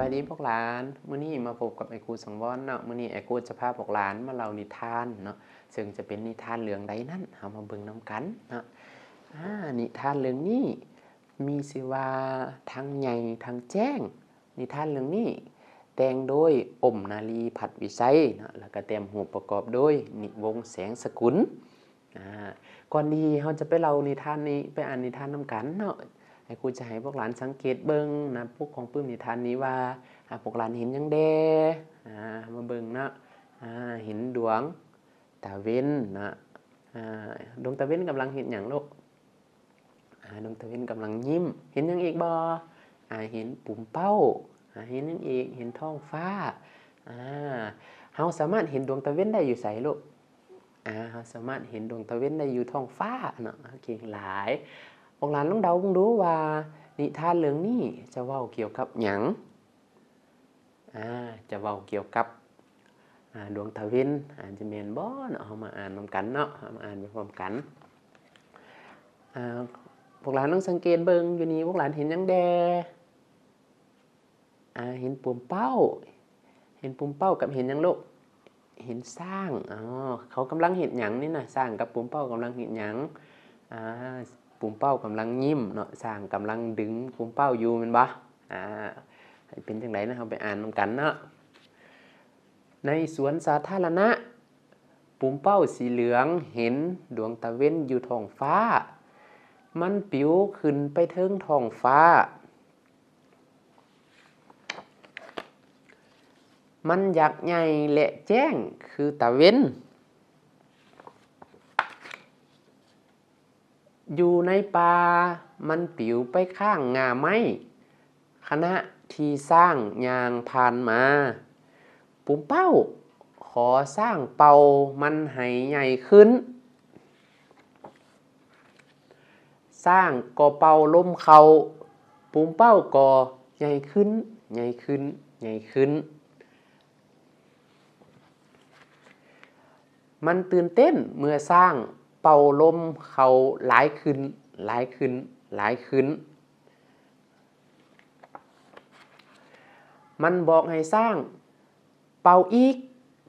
ສະບາຍດີພວກຫຼານ, ມື້ນີ້ມາພົບກັບອ້າຍຄູສັງວອນເນາະ. ມື້ນີ້ອ້າຍຄູຈະພາພວກຫຼານມາເລົ່ານິທານເນາະ, ເຊິ່ງຈະເປັນນິທານເລື່ອງໃດນັ້ນ ເຮົາມາເບິ່ງນຳກັນເນາະ. ອາ ນິທານເລື່ອງນີ້ມີຊື່ວ່າ ທັງໃຫຍ່ທັງແຈ້ງ. ນິທານເລື່ອງນີ້ແຕ່ງໂດຍ ອົມນາລີ ພັດວິໄຊເນາະ, ແລ້ວກໍແຕ້ມຮູບປະກອບໂດຍ ນິວົງ ແສງສະກຸນ. ອາ ກ່ອນທີ່ເຮົາຈະໄປເລົ່ານິທານນີ້ ໄປອ່ານນິທານນຳກັນເນາະ, ອ້າຍຄູຈະໃຫ້ພວກຫຼານສັງເກດເບິ່ງໜ້າປົກຂອງປຶ້ມນິທານນີ້ວ່າ ອາ ພວກຫຼານເຫັນຫຍັງແດ່. ອາ ມາເບິ່ງເນາະ, ອາ ເຫັນດວງຕາເວັນເນາະ. ອາ ດວງຕາເວັນກຳລັງເຮັດຫຍັງລູກ? ອາ ດວງຕາເວັນກຳລັງຍິ້ມ. ເຫັນຫຍັງອີກບໍ່? ອາ ເຫັນປຸມເປົ້າ. ອາ ເຫັນຫຍັງອີກ? ເຫັນທ້ອງຟ້າ. ອາ ເຮົາສາມາດເຫັນດວງຕາເວັນໄດ້ຢູ່ໃສລູກ? ອາ ເຮົາສາມາດເຫັນດວງຕາເວັນໄດ້ຢູ່ທ້ອງຟ້າເນາະ. ເກັ່ງຫຼາຍ. ພວກຫຼານລອງເດົາເບິ່ງດູວ່າ ນິທານເລື່ອງນີ້ຈະເວົ້າກ່ຽວກັບຫຍັງ? ອາ ຈະເວົ້າກ່ຽວກັບ ອາ ດວງຕາເວັນ. ອາ ຈະແມ່ນບໍ່ເນາະ? ເຮົາມາອ່ານນຳກັນເນາະ, ເຮົາມາອ່ານໄປພ້ອມກັນ. ອາ ພວກຫຼານລອງສັງເກດເບິ່ງຢູ່ນີ້ ພວກຫຼານເຫັນຫຍັງແດ່? ອາ ເຫັນປຸມເປົ້າ. ເຫັນປຸມເປົ້າກັບເຫັນຫຍັງລູກ? ເຫັນຊ້າງ. ອໍ ເຂົາກຳລັງເຮັດຫຍັງນີ້ນະ? ຊ້າງກັບປຸມເປົ້າກຳລັງເຮັດຫຍັງ? ອາ ປຸມເປົ້າກຳລັງຍິ້ມເນາະ, ຊ້າງກຳລັງດຶງປຸມເປົ້າຢູ່ແມ່ນບໍ່? ອາ ເປັນຈັ່ງໃດນະ? ເຮົາໄປອ່ານນຳກັນເນາະ. ໃນສວນສາທາລະນະ, ປຸມເປົ້າສີເຫຼືອງເຫັນດວງຕາເວັນຢູ່ທ້ອງຟ້າ. ມັນປິວຂຶ້ນໄປເທິງທ້ອງຟ້າ. ມັນຢາກໃຫຍ່ ແລະ ແຈ້ງຄືຕາເວັນ. ຢູ່ໃນປ່າ ມັນປິວໄປຄ້າງງ່າໄມ້. ຂະນະທີ່ຊ້າງຍ່າງຜ່ານມາ, ປຸມເປົ້າຂໍຊ້າງເປົ່າມັນໃຫ້ໃຫຍ່ຂຶ້ນ. ຊ້າງກໍເປົ່າລົມເຂົ້າ, ປຸມເປົ້າກໍໃຫຍ່ຂຶ້ນ, ໃຫຍ່ຂຶ້ນ, ໃຫຍ່ຂຶ້ນ. ມັນຕື່ນເຕັ້ນເມື່ອຊ້າງເປົ່າລົມເຂົ້າຫຼາຍຂຶ້ນ, ຫຼາຍຂຶ້ນ, ຫຼາຍຂຶ້ນ. ມັນບອກໃຫ້ຊ້າງເປົ່າອີກ,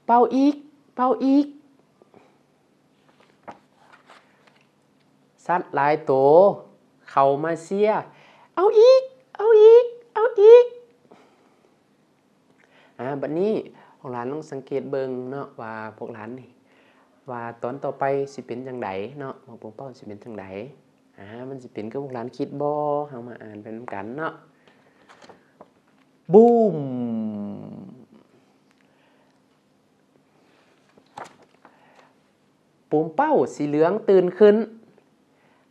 ເປົ່າອີກ, ເປົ່າອີກ. ສັດຫຼາຍໂຕເຂົ້າມາເຊຍ, ເອົາອີກ, ເອົາອີກ, ເອົາອີກ. ອາ ບັດນີ້ພວກຫຼານລອງສັງເກດເບິ່ງເນາະ ວ່າພວກຫຼານນີ້ ວ່າຕອນຕໍ່ໄປຊິເປັນຈັ່ງໃດເນາະ, ໝາກປຸມເປົ້າຊິເປັນຈັ່ງໃດ. ອາ ມັນຊິເປັນຄືພວກຫຼານຄິດບໍ່? ເຮົາມາອ່ານໄປນຳກັນເນາະ. ບູມ! ປຸມເປົ້າສີເຫຼືອງຕື່ນຂຶ້ນ.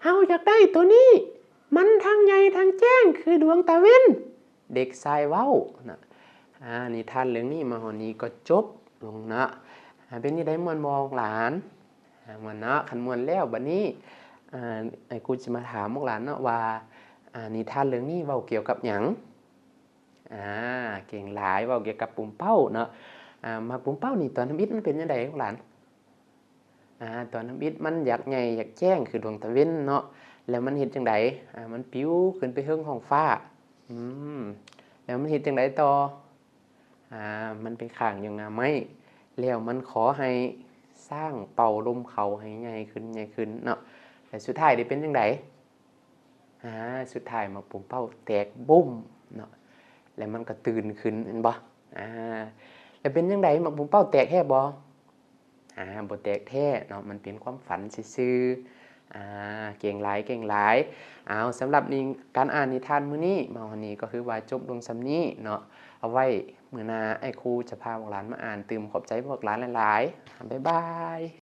ເຮົາຢາກໄດ້ໂຕນີ້! ມັນທັງໃຫຍ່ທັງແຈ້ງຄືດວງຕາເວັນ! ເດັກຊາຍເວົ້ານະ. ອາ ນິທານເລື່ອງນີ້ມາຮອດນີ້ກໍຈົບລົງເນາະ. ອາ ເປັນຈັ່ງໃດ ມ່ວນບໍ່ຫຼານ? ອາ ມ່ວນເນາະ. ຄັນມ່ວນແລ້ວ ບັດນີ້ ອາ ອ້າຍຄູຊິມາຖາມພວກຫຼານເນາະວ່າ ອາ ນິທານເລື່ອງນີ້ເວົ້າກ່ຽວກັບຫຍັງ? ອາ ເກັ່ງຫຼາຍ, ເວົ້າກ່ຽວກັບປຸມເປົ້າເນາະ. ອາ ໝາກປຸມເປົ້ານີ້ຕອນທຳອິດມັນເປັນຈັ່ງໃດພວກຫຼານ? ອາ ຕອນທຳອິດມັນຢາກໃຫຍ່ຢາກແຈ້ງຄືດວງຕາເວັນເນາະ. ແລ້ວມັນເຮັດຈັ່ງໃດ? ອາ ມັນປິວຂຶ້ນໄປເທິງທ້ອງຟ້າ. ອືມ ແລ້ວມັນເຮັດຈັ່ງໃດຕໍ່? ອາ ມັນໄປຄ້າງຢູ່ງ່າໄມ້ ແລ້ວມັນຂໍໃຫ້ຊ້າງເປົ່າລົມເຂົ້າໃຫ້ໃຫຍ່ຂຶ້ນ, ໃຫຍ່ຂຶ້ນເນາະ. ແລ້ວສຸດທ້າຍໄດ້ເປັນຈັ່ງໃດ? ອາ ສຸດທ້າຍໝາກປຸມເປົ້າແຕກບຸ້ມເນາະ ແລ້ວມັນກໍຕື່ນຂຶ້ນແມ່ນບໍ່? ອາ ແລ້ວເປັນຈັ່ງໃດ? ໝາກປຸມເປົ້າແຕກແທ້ບໍ່? ອາ ບໍ່ແຕກແທ້ເນາະ, ມັນເປັນຄວາມຝັນຊື່ໆ. ອາ ເກັ່ງຫຼາຍ, ເກັ່ງຫຼາຍ. ເອົາ, ສຳລັບນິ ການອ່ານນິທານມື້ນີ້ ມາຮອດນີ້ກໍຄືວ່າຈົບລົງສ່ຳນີ້ເນາະ. ເອົາໄວ້ມື້ໜ້າ ອ້າຍຄູຈະພາພວກຫຼານມາອ່ານຕື່ມ. ຂອບໃຈພວກຫຼານຫຼາຍໆ. ບາຍບາຍ.